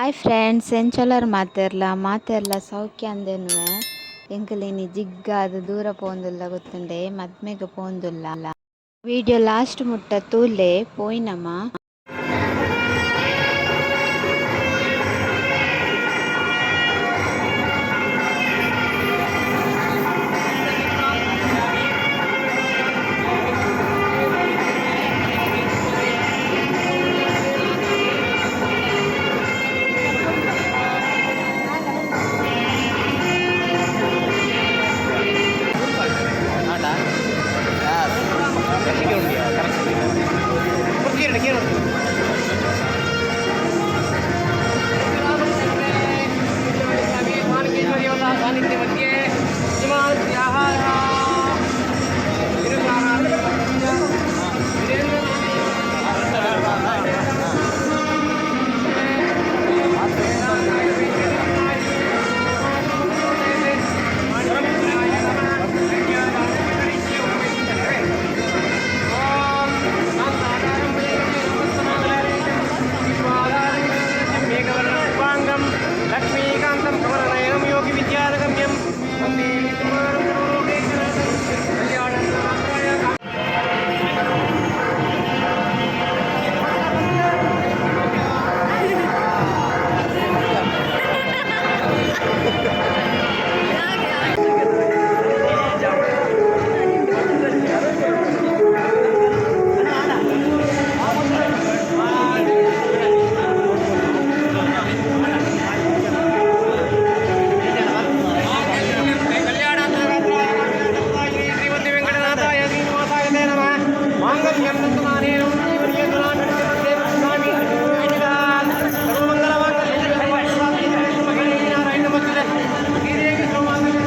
Hi friends, ಎಂಚೊಲರ್ ಮಾತೆರ್ಲ? ಮಾತೆರ್ಲ ಸೌಖ್ಯ ಅಂದೆನ್ವೆ. ಎಂಕುಲು ಜಿಗ್ಗಾದ್ ದೂರ ಪೋಂದುಲ್ಲ ಗೊತ್ತುಂಡೆ, ಮದ್ಮೆಗ್ ಪೋಂದುಲ್ಲ. ವಿಡಿಯೋ ಲಾಸ್ಟ್ ಮುಟ್ಟ ತೂಲೆ. ಪೋಯಿನಮ. ಲಕ್ಷ್ಮೀಕಾಂತಂ ಕಮಲನಯನಂ ಯೋಗಿ ವಿದ್ಯಾನಗಮ್ಯಂ ವಂದೇ ಕುಮಾರಂ ಸರ್ವಲೋಕೈಕನಾಥಂ ಕಲ್ಯಾಣಂ. ಶ್ರೀಮತಿ ವೆಂಕಟನಾಥಾಯ ಶ್ರೀನಿವಾಸಾಯ ತೇ ನಮಃ. ಮಾಂಗಲ್ಯಂ ತಂತುನಾನೇನ ಸ್ವಾಮಿ ಸರ್ವಮಂಗಲ ಮಾಂಗಲ್ಯ ನಾರಾಯಣ ನಮಸ್ತೆ. ಶ್ರೀದೇವಿ ಸರ್ವಮಾಂಗಲ್ಯ.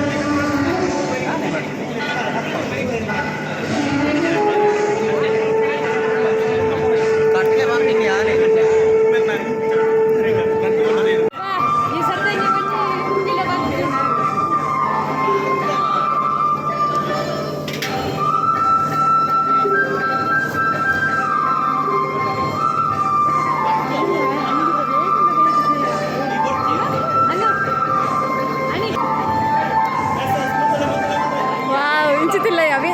ಈ ಸರ್ದಂಗೆ ಒಂಜಿ ಉಂಡಿಲ ಬಂತು. ವಾವ್, ಇಂಚಿತಿಲ್ಲ ಯಾವಿ.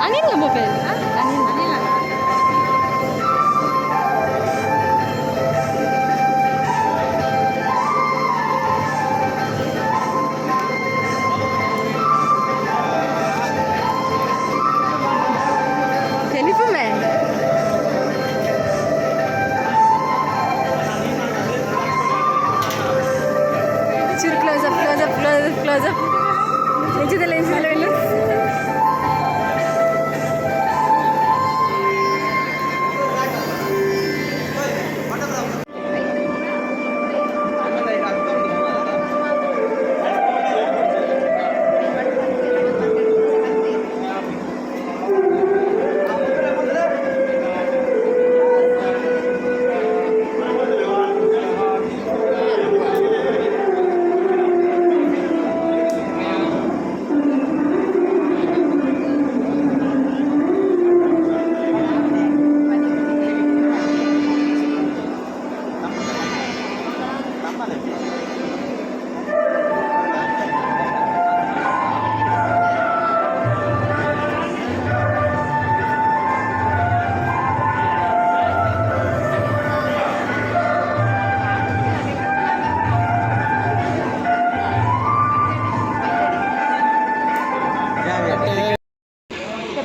ಅನಿಲ್, ಮೊಬೈಲ್ ಅನಿಲ್, ಅನಿಲ್. ಟೆಲಿಫೋನ್. ಚೂರು close up, close up, close up, close up. ಎಂಚಿದಲ್ಲ, ಎಂಚಿದಲ್ಲ ಇಲ್ಲ.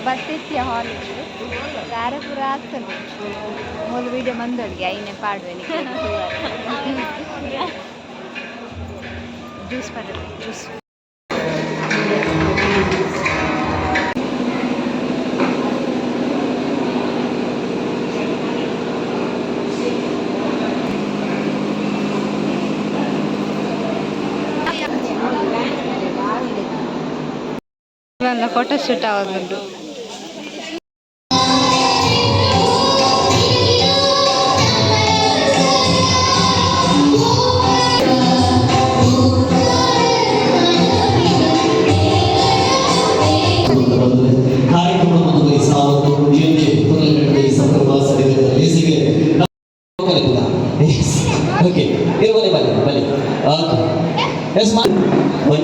ಬತ್ತಿತ್ಯ ಹಾಲ್ ದಾರೆ ಪೂರ ಆಗ್ತದೆ. ಮೂಲು ವಿಡಿಯೋ ಮಂದೊಳಿಗೆ ಐನೆ ಪಾಡುವೆ. ಜ್ಯೂಸ್ ಪಾಡ, ಜ್ಯೂಸ್. ಫೋಟೋ ಶೂಟ್ ಆಗೋದುಂಟು.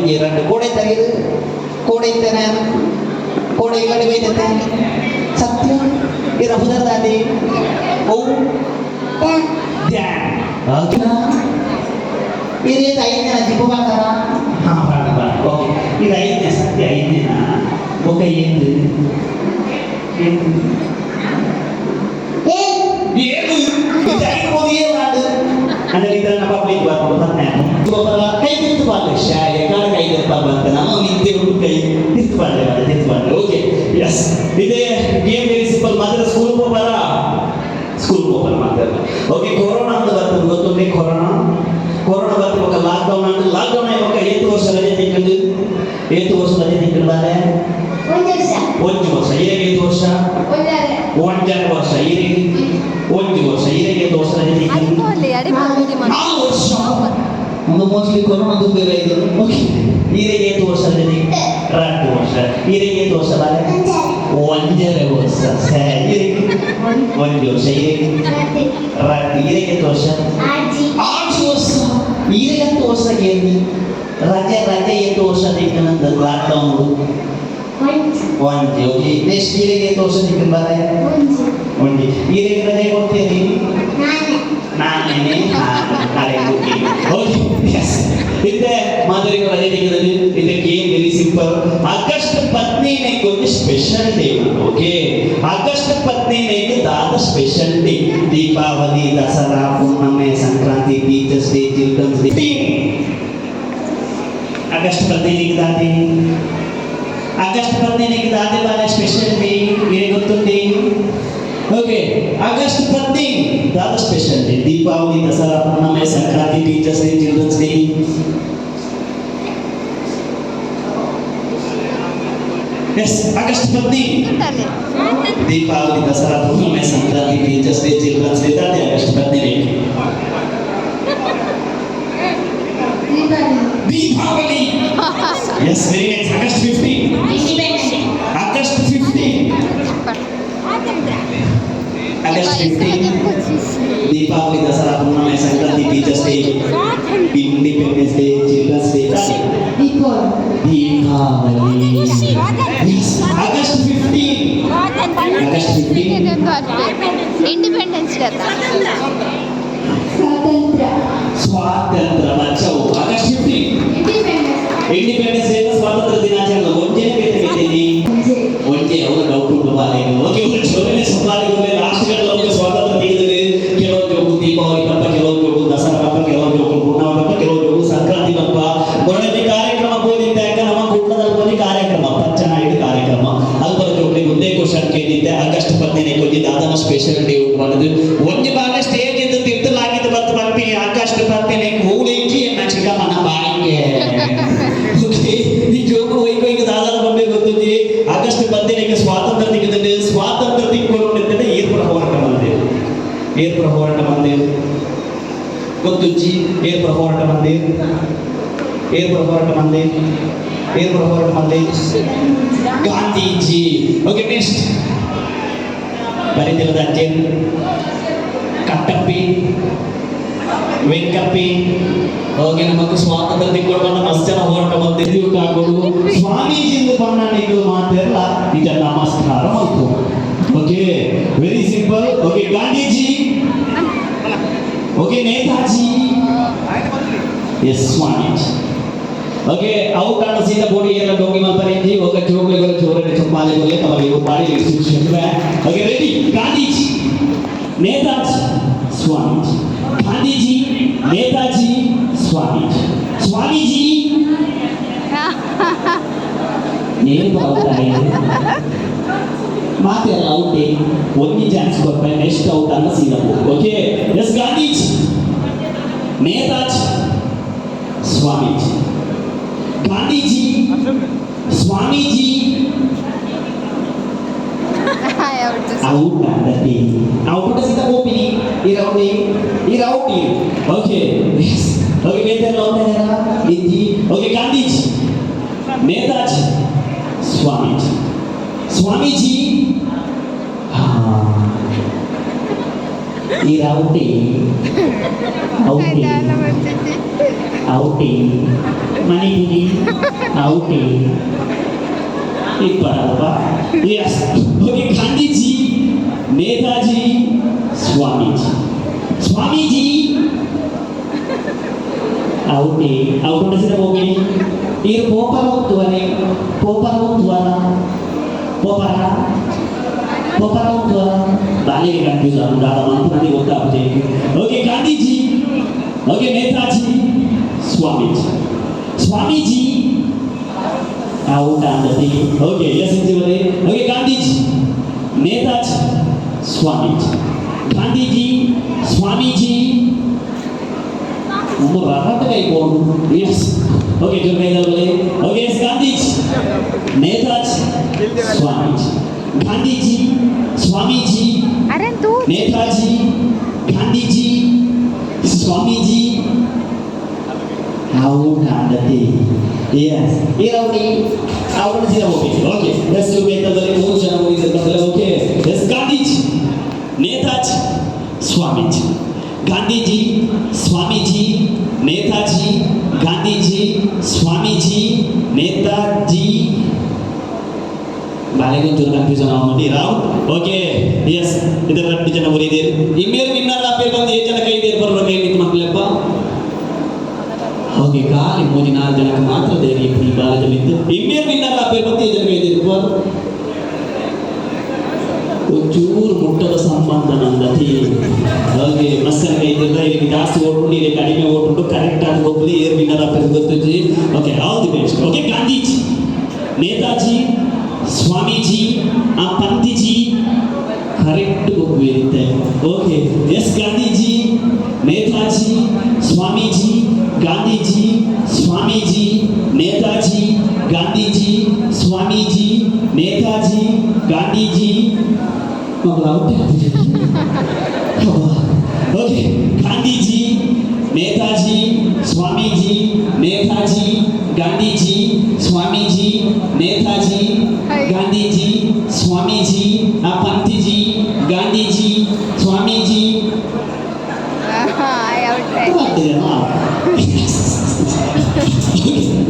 ಒಂಜಿ ರಡ್ಡ್ ಕೋಡೆ ತರೀರು ಕೋಡೆ ಇತ್ತೇನೆ ಕೋಡೆ ಇಲ್ಲಡೆ ಬೈದತ್ತೆ ಸತ್ಯ ಇರ ಪುದರ್ದಾದಿ ಓ ಧ್ಯಾನ್ ಓಕೆ ಇದು ಐದನೇ ಜಿಪ್ಪು ಬಾಕಾರ ಹಾಂ ಬಾಳ ಬಾಳ ಓಕೆ ಇದು ಐದನೇ ಸತ್ಯ ಐದನೇನ ಓಕೆ ಏನು ಏನು ಏನು ಇದು ಐದು ಏನು ಆಡು ಅಂದ್ರೆ ಇದನ್ನ ಪಬ್ಲಿಕ್ ಬರ್ಕೊಂಡು ಬರ್ತಾನೆ ಒಬ್ಬರ ಕೈ ತಿರ್ತು ಬಾರ್ಲೆ ಶಾಲೆ ಕಾಲ ಕೈ ತಿರ್ಪ ಬಂತ ನಮ್ಮ ನಿದ್ದೆ ಉಂಟು ಕೈ ತಿರ್ತು ಬಾರ್ಲೆ ಬಾರ್ಲೆ ತಿರ್ತು ಬಾರ್ಲೆ ಓಕೆ ಎಸ್ ಇದೇ ಗೇಮ್ ವೆರಿ ಸಿಂಪಲ್ ಮಾತ್ರ ಸ್ಕೂಲ್ ಹೋಗಬಾರ ಸ್ಕೂಲ್ ಹೋಗಲ್ಲ ಮಾತ್ರ ಓಕೆ ಕೊರೋನಾ ಅಂತ ಬರ್ತದೆ ಗೊತ್ತುಂಟೆ ಕೊರೋನಾ ಕೊರೋನಾ ಬರ್ತದೆ ఒక లాక్డౌన్ అంటే లాక్డౌన్ అయిపోక ಏತು ವರ್ಷ ರಜೆ ತಿಂಗಳು ಏತು ವರ್ಷ ರಜೆ ತಿಂಗಳು ಬಾರೆ ಒಂಜಿ ವರ್ಷ ಈರೆಗೆ ಏತು ವರ್ಷ ಒಂಜರೆ ವರ್ಷ ಈರೆಗೆ ಒಂಜಿ ವರ್ಷ ಈರೆಗೆ ಏತು ವರ್ಷ ರಜೆ ತಿಂಗಳು ಅಡಿಪೋಲಿ ಅಡಿಪೋಲಿ ನಾಲ್ಕು ವರ್ಷ ಒಂದು ಮೋಸ್ಟ್ಲಿ ಕೊರೋನಾ ಬೇರೆ ಇದು ಓಕೆ ಈರೆಗೆ ಏತು ವರ್ಷ ರಜೆ ಎರಡು ವರ್ಷ ಈರೆಗೆ ಏತು ವರ್ಷ ಬಾರೆ ಒಂಜರೆ ವರ್ಷ ಸರಿ ಒಂದು ವರ್ಷ ಈರೆಗೆ ರಡ್ಡು ಈರೆಗೆ ಏತು ವರ್ಷ ಆರು ವರ್ಷ ಈರೆಗೆ ಹತ್ತು ವರ್ಷಕ್ಕೆ ಏನು ರಜೆ ರಜೆ ಏತು ವರ್ಷ ತಿಂಗಳಂತ ಲಾಕ್ಡೌನ್ ಒಂಜಿ ಓಕೆ ನೆಕ್ಸ್ಟ್ ಈರೆಗೆ ಏತು ವರ್ಷ ತಿಂಗಳು ಬಾರೆ ಒಂಜಿ ಈರೆಗೆ ರಜೆ ಕೊಡ್ತೀನಿ ನಾನೇನೆ ನಾಳೆ ಓಕೆ ಓಕೆ ಎಸ್ ಇತ್ತೆ ಮಾದರಿಗೆ ರಜೆ ತೆಗೆದಲ್ಲಿ ಇದು ಗೇಮ್ ವೆರಿ ಸಿಂಪಲ್ ಆಗಸ್ಟ್ 15ಕ್ಕೆ ಒಂದು ಸ್ಪೆಷಲ್ ಡೇ ಓಕೆ ಆಗಸ್ಟ್ 15ಕ್ಕೆ ದಾದ special day Deepavali Dasara Purnima Sankranti teachers day children's day August 15ಕ್ಕೆ ದಾದೆ August 15ಕ್ಕೆ ದಾದೆ ಬಾಲೆ ಸ್ಪೆಷಲ್ ಡೇ ಏನೇ ಗೊತ್ತುಂಟೆ ಓಕೆ ಆಗಸ್ಟ್ 15 ದಾದ special day Deepavali Dasara Purnima Sankranti teachers day children's day yes August 15 Deepavali Dasara Purnima Sankranti teachers day children's day ದಾದೆ August 15 Deepavali yes very nice August 15 August 15 August 15 Deepavali Dasara Purnima Sankranti teachers day independence day children's day Deepavali yes August 15 August 15 independence day ಸ್ವಾತಂತ್ರ್ಯ ಬಚಾವು August 15 independence day ಸ್ವಾತಂತ್ರ್ಯ ದಿನಾಚರಣೆ ಒಂದೇ ಬೇತೆ ಬೇತೆ ಒಂದೇ ಅವರು doubt ಉಂಟು ಬಾಲೆ ಓಕೆ ಒಂದು ಸುಮಾರು ಲಾಸ್ಟ್ ಗಂಟೆ ಸ್ವಾತಂತ್ರ್ಯ ತೆಗೆದರೆ ಕೆಲವು ಜೋಗು ದೀಪಾವಳಿ ಹಬ್ಬ ಕೆಲವು ಜೋಗು ದಸರಾ ಹಬ್ಬ ಕೆಲವು ಜೋಗು ಪೂರ್ಣ ಹಬ್ಬ ಕೆಲವು ಜೋಗು ಸಂಕ್ರಾಂತಿ ಹಬ್ಬ ಮೊದಲನೇ ಕಾರ್ಯಕ್ರಮ ಹೋದಿದ್ದಾಗ ನಮ್ಮ ಕುಟುಂಬದಲ್ಲಿ ಒಂದು ಕಾರ್ಯಕ್ರಮ ಪಚ್ಚನಾಯುಡು ಕಾರ್ಯಕ್ರಮ ಅಲ್ಪ ಜೋಗಲಿ ಒಂದೇ ಕ್ವಶನ್ ಕೇಳಿದ್ದೆ ಆಗಸ್ಟ್ 15 ಕೊಂಚ ದಾದನ ಸ್ಪೆಷಲ್ ಡೇ ಉಂಟು ಬಂದದ್ದು ಒಂದು ಭಾಗ ಸ್ಟೇಜ್ ಇದ್ದು ತಿರ್ತಲಾಗಿದ್ದು ಬತ್ತು ಬರ್ತೀನಿ ಆಗಸ್ಟ್ 15 ಹೂಳಿಂಚಿ ಎನ್ನ ಚಿಕ್ಕಮ್ಮನ ಬಾಯಿಗೆ ಓಕೆ ಈ ಜೋಗು ಒಯ್ಕೊ ಈಗ ದಾದಾದ ಬಂಡೆ ಗೊತ್ತಿದ್ದಿ ಆಗಸ್ಟ್ 15ಕ್ಕೆ ಸ್ವಾತಂತ್ರ್ಯ ತೆಗೆದಲ್ಲಿ ಸ್ವಾತಂತ್ರ್ಯ ತಿಕ್ಕೊಂಡು ಏರ್ಪುರ ಹೋರಾಟ ಬಂದೆ ಏರ್ಪುರ ಹೋರಾಟ ಬಂದೆ ಗೊತ್ತುಜ್ಜಿ ಏರ್ಪುರ ಹೋರಾಟ ಬಂದೆ ಏರ್ಪುರ ಹೋರಾಟ ಬಂದೆ ಏರ್ಪುರ ಹೋರಾಟ ಬಂದೆ ಗಾಂಧೀಜಿ ಓಕೆ ನೆಕ್ಸ್ಟ್ ಬರಿತಿರದ ಅಜ್ಜನ್ ಕಟ್ಟಪ್ಪಿ ವೆಂಕಪ್ಪಿ ಓಕೆ ನಮಗೆ ಸ್ವಾತಂತ್ರ್ಯ ತಿಕ್ಕೊಂಡು ಮಸ್ತ್ ಜನ ಹೋರಾಟ ಬಂದಿದ್ದೀವಿ ಹಾಕೋದು ಸ್ವಾಮೀಜಿ ಬಣ್ಣ ಮಾತೆಲ್ಲ ನಿಜ ನಮಸ್ಕಾರ ಮಾಡ್ತು okay very simple okay Gandhiji okay Netaji yes Swamiji okay ಅವು ಕಾರಣ ಸೀದಾ ಬೋಡಿ ಎಲ್ಲ ಡೋಂಗಿ ಮಲ್ಪರೇಂಜಿ ఒక ಜೋಗುಲೆಗಳ ಚೋರನೆ ಚೊಪ್ಪಾಲೆ ಕೊಲ್ಲೆ ತಮಗೆ ಬಾಡಿ okay ready Gandhiji Netaji Swamiji Gandhiji Netaji Swamiji Swamiji ಏನು ಬರ್ತಾರೆ ಮಾತೆಲ್ಲ ಔಟ್ ಒಂದೇ ಚಾನ್ಸ್ ಕೊಡ್ತಾರೆ ನೆಕ್ಸ್ಟ್ ಔಟ್ ಅನ್ನ ಸೀದಾ okay yes Gandhiji Netaji Swamiji Gandhiji Swamiji out ಅಂದತಿ ಔಟ್ ಸೀದಾ ಹೋಗ್ತೀನಿ ಈ ರೌಂಡ್ ಈ ರೌಂಡ್ ಓಕೆ ಓಕೆ ಮೇತೆಲ್ಲ ಹೋಗ್ತಾ ಇಜ್ಜಿ ಓಕೆ ಗಾಂಧೀಜಿ ನೇತಾಜಿ ಸ್ವಾಮೀಜಿ ಸ್ವಾಮೀಜಿ ಈ ರೌಟಿ ಔಟಿ ಔಟಿ ಮಣಿಪುರಿ ಔಟಿ ಇಪ್ಪರಪ್ಪ. Yes, okay. Gandhiji, Netaji, Swamiji. Swamiji ಔಟಿ ಔಟ್ ಹೋಗಿ. ಈಗ ಪೋಪರ ಹೋಗ್ತುವನೆ, ಪೋಪರ ಹೋಗ್ತುವಲ್ಲ, ಪೋಪರ ಪೋಪರ ಹೋಗ್ತುವಲ್ಲ. ಬಾಲಿಗೆ ಕನ್ಫ್ಯೂಸ್ ಆಗುದು, ದಾದ ಮಂತ್ರಿ ಗೊತ್ತಾಗುತ್ತೆ. Okay, Gandhiji, okay, Netaji, Swamiji. Swamiji out ಆದತಿ. ಓಕೆ, ಎಸ್, ಇಂಚಿವರೆ. ಓಕೆ, ಗಾಂಧೀಜಿ, ನೇತಾಜಿ, ಸ್ವಾಮೀಜಿ. ಗಾಂಧೀಜಿ, ಸ್ವಾಮೀಜಿ. ನಮ್ಮ ರಹತ ಕೈಬೋದು. ಎಸ್, ಓಕೆ, ಜೊತೆ. Okay, yes. Gandhiji, Netaji, Swamiji. Gandhiji, Swamiji, ಅರೆ ತೂ. ನೇತಾಜಿ, ಗಾಂಧೀಜಿ, ಸ್ವಾಮೀಜಿ ಔಟ್ ಆದತಿ. ಎಸ್, ಈ ರೌಡಿ ಔಟ್ ಸೀದಾ ಹೋಗಿ. ಓಕೆ, ಎಸ್, ಬೇಕಂದ್ರೆ ಮೂರು ಜನ ಹೋಗಿದ್ದಾರೆ. Okay, yes. ಗಾಂಧೀಜಿ, ನೇತಾಜಿ, ಸ್ವಾಮೀಜಿ. ಗಾಂಧೀಜಿ, ಸ್ವಾಮೀಜಿ, ನೇತಾಜಿ. ಗಾಂಧೀಜಿ, ಸ್ವಾಮೀಜಿ, ನೇತಾಜಿ. ಬಾಲೆಗೆ ಒಂಚೂರು ಕನ್ಫ್ಯೂಷನ್ ಆവുಂಡು ರಾವ್. ಓಕೆ, ಎಸ್, ಇದರ ಎರಡು ಜನ ಉರಿದೀರು. ಇಮ್ಮೇರು ವಿನ್ನರ್ ಆಪೇರ್ ಬಂದು ಏ ಜನ ಕೈ ಇದ್ದೀರು ಬರುವ ಕೈ ನಿಂತು ಮಕ್ಕಳಪ್ಪ. ಓಕೆ, ಖಾಲಿ ಮೂಜಿ ನಾಲ್ಕು ಜನಕ್ಕೆ ಮಾತ್ರ ಧೈರ್ಯ ಈ ಬಾಲದಲ್ಲಿ. ಇಮ್ಮೇರು ವಿನ್ನರ್ ಆಪೇರ್ ಬಂದು ಏ ಜನ ಕೈ ಇದ್ದೀರು? ಒಂಚೂರು ಮುಟ್ಟದ ಸಂಬಂಧ ನಂದತಿ. ಓಕೆ, ಮಸ್ತ್ ಕೈ ಇದ್ದಿಲ್ಲ. ಇಲ್ಲಿ ಜಾಸ್ತಿ ಓಟ್ ಉಂಟು, ಇಲ್ಲಿ ಕಡಿಮೆ ಓಟ್ ಉಂಟು. ಕರೆಕ್ಟ್ ಆಗಿ ಒಬ್ಬರು ಏರ್ ವಿನ್ನರ್ ಆಪೇರ್ ಗೊತ್ತಿಜ್ಜಿ. Okay, all the best. Okay, Gandhiji, Netaji, Swamiji, ಆ ಪಂತಿಜಿ ಕರೆಕ್ಟ್ ಒಪ್ಪುವಿರುತ್ತೆ. Okay, yes. Gandhiji, Netaji, Swamiji. Gandhiji, Swamiji, Netaji. Gandhiji, Swamiji, Netaji, Gandhiji. ಮಗಳ. ಓಕೆ, ಗಾಂಧೀಜಿ, ನೇತಾಜಿ, ಸ್ವಾಮೀಜಿ. ನೇತಾಜಿ, ಗಾಂಧೀಜಿ, ಸ್ವಾಮೀಜಿ, ನೇತಾಜಿ, ಗಾಂಧೀಜಿ, ಸ್ವಾಮೀಜಿ, ಆ ಪಂತಿಜಿ, ಗಾಂಧೀಜಿ, ಸ್ವಾಮೀಜಿ. ಔಟ್.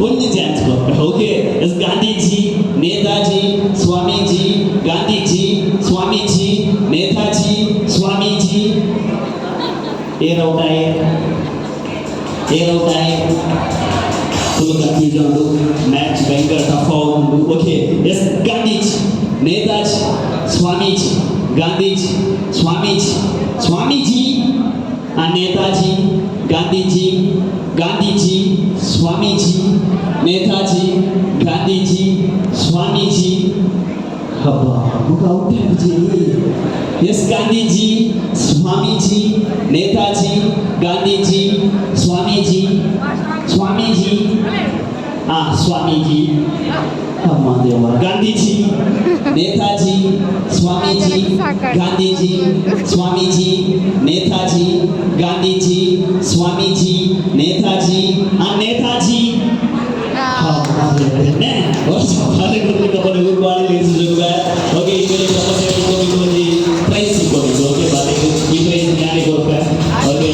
ಒಂದು chance. Okay, yes. Gandhiji, Netaji, Swamiji. Gandhiji, Swamiji, Netaji, Swamiji. ಏರೌಟಾಯೆ, ಏರೌಟಾಯೆ? ಫುಲ್ ಕನ್ಫ್ಯೂಷನ್ ಉಂಟು. ಮ್ಯಾಚ್ ಭಯಂಕರ ಟಫ್ ಉಂಟು. Okay, yes. Gandhiji, Netaji, Swamiji. Gandhiji, Swamiji, Swamiji, ಆ ನೇತಾಜಿ. ಗಾಂಧೀಜಿ, ಗಾಂಧೀಜಿ, ಸ್ವಾಮೀಜಿ, ನೇತಾಜಿ, ಗಾಂಧೀಜಿ, ಸ್ವಾಮೀಜಿ. ಹಬ್ಬ ಮುಖ ಔಟ್. ಎಸ್, ಗಾಂಧೀಜಿ, ಸ್ವಾಮೀಜಿ, ನೇತಾಜಿ, ಗಾಂಧೀಜಿ, ಸ್ವಾಮೀಜಿ, ಸ್ವಾಮೀಜಿ, ಆ ಸ್ವಾಮೀಜಿ. ಅಮ್ಮ ದೇವ. ಗಾಂಧೀಜಿ, ನೇತಾಜಿ, ಸ್ವಾಮೀಜಿ. ಗಾಂಧೀಜಿ, ಸ್ವಾಮೀಜಿ, ನೇತಾಜಿ. ಗಾಂಧೀಜಿ, ಸ್ವಾಮೀಜಿ, ನೇತಾಜಿ, ಆ ನೇತಾಜಿ. ಓಕೆ, ಪ್ರೈಸ್ ಸಿಕ್ಕೋಬೇಕು. ಓಕೆ, ಈ ಪ್ರೈಸ್ ಯಾರಿಗೆ ಕೊಡ್ತಾರೆ? ಓಕೆ,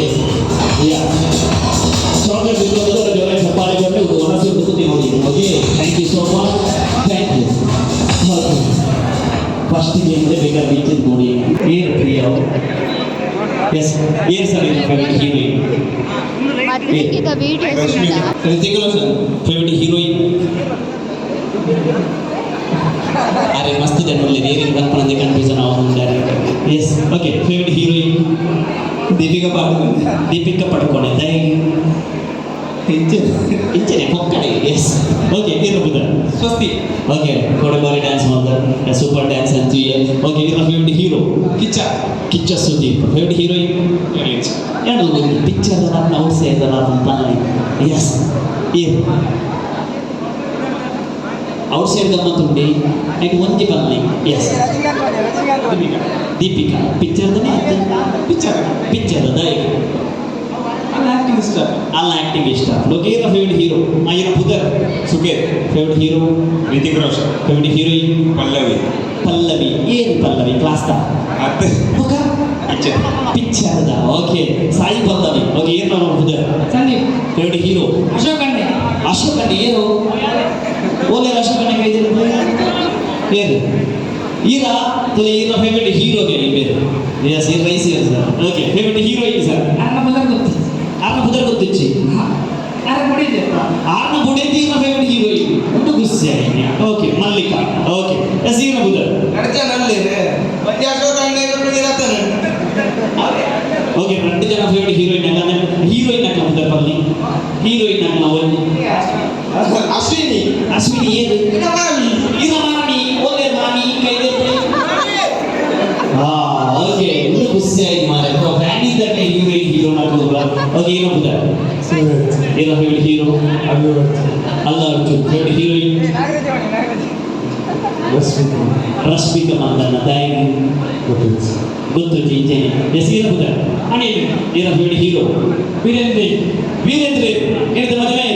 ಯಾ, ಚಾಕ್ಲೇಟ್ ಸಿಕ್ಕೋದು. ಜೋರಾಗಿ ಚಪ್ಪಾಳೆ ಕೊಟ್ಟೆ ಒಣಸಿ ಕೂತಿ ನೋಡಿ. Okay, thank you so much, thank you. Okay, first game ಬೇಕಾದ್ರೆ ಬೀಚದ ನೋಡಿ. ಏನು ಪ್ರಿಯ? ಎಸ್, ಏನು ಸರ್ ನಿಮ್ಮ ಫೇವ್ರೆಟ್ ಹೀರೋಯಿನ್? ಮದ್ಮೆಗಿದ videos. Hrithik Roshan. Favourite heroine? ಅರೆ, ಮಸ್ತ್ ಜನ ಉಳ್ಳೆ. ನೀರಿನ ಬರ್ಪಣಂದೆ confusion ಆവുಂದಾರೆ. Yes, okay, favourite heroine? Deepika Padukone. Deepika Padukone. ದೈ ಇಂಚನೆ ಪೊಕ್ಕಡೆ. ಎಸ್, ಓಕೆ, ಇರಬಹುದು. ಸ್ವಸ್ತಿ. ಓಕೆ, ಕೊಡೆ ಡ್ಯಾನ್ಸ್ ಮಾಡ್ತಾರೆ, ಸೂಪರ್ ಡ್ಯಾನ್ಸ್ ಅಂತೀವಿ. ಓಕೆ, ಇದರ favourite hero? Kichcha. Kichcha Sudeep. Favourite heroine? ಏನು ಪಿಕ್ಚರ್ ಔಟ್ ಸೈಡ್ ಅಂತ. ಎಸ್, ಏ ಔಟ್ ಸೈಡ್ ಗಮ್ಮತ್ತುಂಡಿ ನೈಟ್ ಒಂಜಿ ಬನ್ನಿ. Yes, Deepika. Picture? Picture. Picture ದಯ? ಅಲ್ಲ, ಆಕ್ಟಿಂಗ್ ಇಷ್ಟ. ಅಲ್ಲ, ಆಕ್ಟಿಂಗ್ ಇಷ್ಟ. ಓಕೆ, ಇದರ ಫೇವ್ರೆಟ್ ಹೀರೋ ಐನ ಪುದರ್? Sukhet. Favourite hero? Hrithik Roshan. Favourite heroine? Pallavi. Pallavi. ಏನು ಪಲ್ಲವಿ? ಕ್ಲಾಸ್ ಅತ್ತೆ. ಮುಖ. ಪಿಕ್ಚರ್. ಪಿಕ್ಚರ್. ಪಿಕ್ಚರ್ ದ. ಓಕೆ, ಸಾಯಿ ಪಲ್ಲವಿ. ಓಕೆ, ಏರ್ನ ಪುದರ್? ಸಂದೀಪ್. Favourite hero? ಅಶೋಕ್ ಅಣ್ಣೆ. ಅಶೋಕ್ ಅಣ್ಣ ಏರು? ಓಲೇರು ಅಶೋಕ್ ಅಣ್ಣ? ಕೈದಿರು ಏರು ಈರ ತುಲೆ. ಈರ ಫೇವರೇಟ್ ಹೀರೋಗೆ ಬೇರೆ? ಎಸ್, ಈರ್ rice sir. Okay, favourite heroine sir? ಅರ್ನ ಬದಲು ಗೊತ್ತು. ಆರ್ನ ಪುದರ್ ಗೊತ್ತಿಚ್ಚಿ. ಯಾರು ಕೊಡಿದ್ದೆ. ಆರ್ನ ಬುಡೇದಿ ಈರ್ನ ಫೇವರೇಟ್ ಹೀರೋಯಿನ್ ಒಂದು ಖುಷಿ. ಓಕೆ, ಮಲ್ಲಿಕಾ. ಓಕೆ, ಎಸ್, ಈರ್ನ ಪುದರ್? ಅಶೋಕ್ ಅಣ್ಣೆ. ಓಕೆ, రెండు ಜನ ಫೇವರೇಟ್ ಹೀರೋಯಿನ್. ಅಂದ್ರೆ ಹೀರೋಯಿನ್ ಅಕ್ಕ ಪುದರ್ ಪಲ್ಲಿ, ಹೀರೋಯಿನ್ ಅಕ್ಕ ಒಂದು. ಅಶ್ವಿನಿ. ಅಶ್ವಿನಿ ಏರು? ಈರ ಮಾಮಿ. ಓಲೆ ಮಾಮಿ? ಕೈದಿರ್ಪಿ. ಹಾ, ಓಕೆ, ಒಂದು ಖುಷಿ ಆಯ್ತು ಮಾರೆ. ಫ್ಯಾನ್ ಇದ್ದಂಗೆ ಹೀರೋಯಿನ್ ಹೀರೋ ನಾಕು. ಓಕೆ, ಏನೋ ಪುದರ್? ಏನೋ ಫೇವರೇಟ್ ಹೀರೋ? ಅಲ್ಲ Arjun. Favourite heroine? Rashmika Mandanna. ದಾಯಿ ಗೊತ್ತು ಇಂಜನೆ. ಎಸ್, ಏನೋ ಪುದರ್? ಅನಿಲ್. ಏನೋ ಫೇವರೇಟ್ ಹೀರೋ? ವೀರೇಂದ್ರ. ವೀರೇಂದ್ರ. ಹೇಳಿದ ಮದುವೆ?